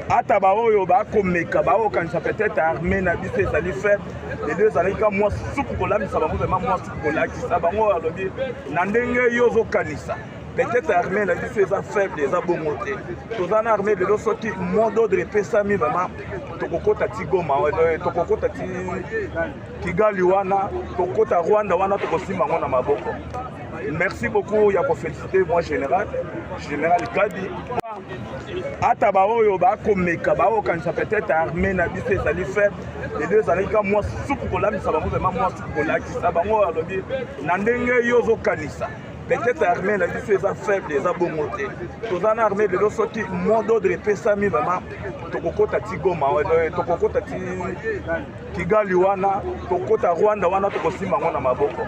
Ata baoyo bakomeka, baokanisa peut-être armée na biso ezali faible, lelo ezalaki ka mwa supu kolambisa bango, vraiment mwa supu kolakisa bango. Alobi na ndenge yo ozokanisa peut-être armée na biso eza faible, eza bongo te. Toza na armée lelo, soki mot d'ordre epesami, vraiment tokokota ti Goma, tokokota ti Kigali wana, tokokota Rwanda wana, tokosimba yango na maboko. Merci beaucoup ya koféliciter moi général Kadi. Ata baoyo bakomeka, baokanisa peut-être armée na biso ezali faible, lelo ezalaki ka mwa supu kolambisa bango, vraiment mwa supu kolakisa bango. Alobi na ndenge yo ozokanisa peut-être armée na biso eza faible, eza bongo te. Toza na armée lelo, soki mot d'ordre epesami, vraiment tokokota ti Goma, tokokota ti Kigali wana, tokokota Rwanda wana, tokosimba yango na maboko.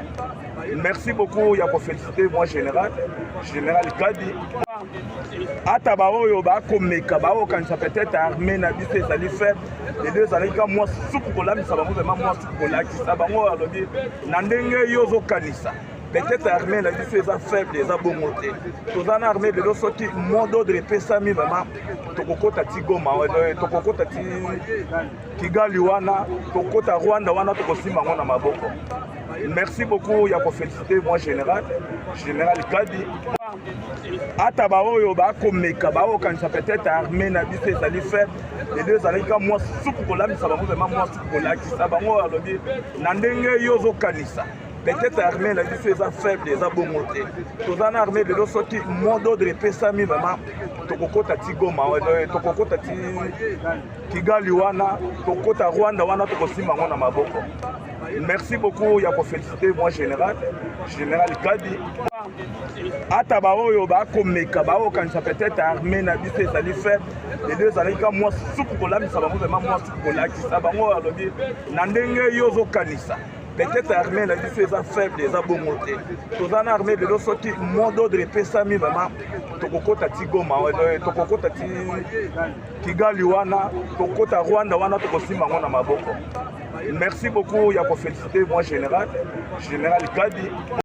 Merci beaucoup ya koféliciter moi général Kadi. Ata baoyo bakomeka, baokanisa peut-être armée na biso ezali faible, lelo ezalaki ka mwa supu kolambisa bango, vraiment mwa supu kolakisa bango. Alobi na ndenge yo ozokanisa peut-être armée na biso eza faible, eza bongo te. Toza na armée lelo, soki mot d'ordre epesami, vraiment tokokota ti Goma, tokokota ti Kigali wana, tokokota Rwanda wana, tokosimba yango na maboko. Merci beaucoup ya koféliciter moi général Kadi. Ata baoyo bakomeka, baokanisa peut-être armée na biso ezali faible, lelo ezalaki ka mwa supu kolambisa bango, vraiment mwa supu kolakisa bango. Alobi na ndenge yo ozokanisa peut-être armée na biso eza faible, eza bongo te. Toza na armée lelo, soki mot d'ordre epesami, vraiment tokokota ti Goma, tokokota ti Kigali wana, tokokota Rwanda wana, tokosimba yango na maboko. Merci beaucoup ya koféliciter moi général Kadi. Ata baoyo bakomeka, baokanisa peut-être armée na biso ezali faible, lelo ezalaki ka mwa supu kolambisa bango, vraiment mwa supu kolakisa bango. Alobi na ndenge yo ozokanisa peut-être armée na biso eza faible, eza bongo te. Toza na armée lelo, soki mot d'ordre epesami, vraiment tokokota ti Goma, tokokota ti Kigali wana, tokokota Rwanda wana, tokosimba yango na maboko. Merci beaucoup ya koféliciter moi général Kadi.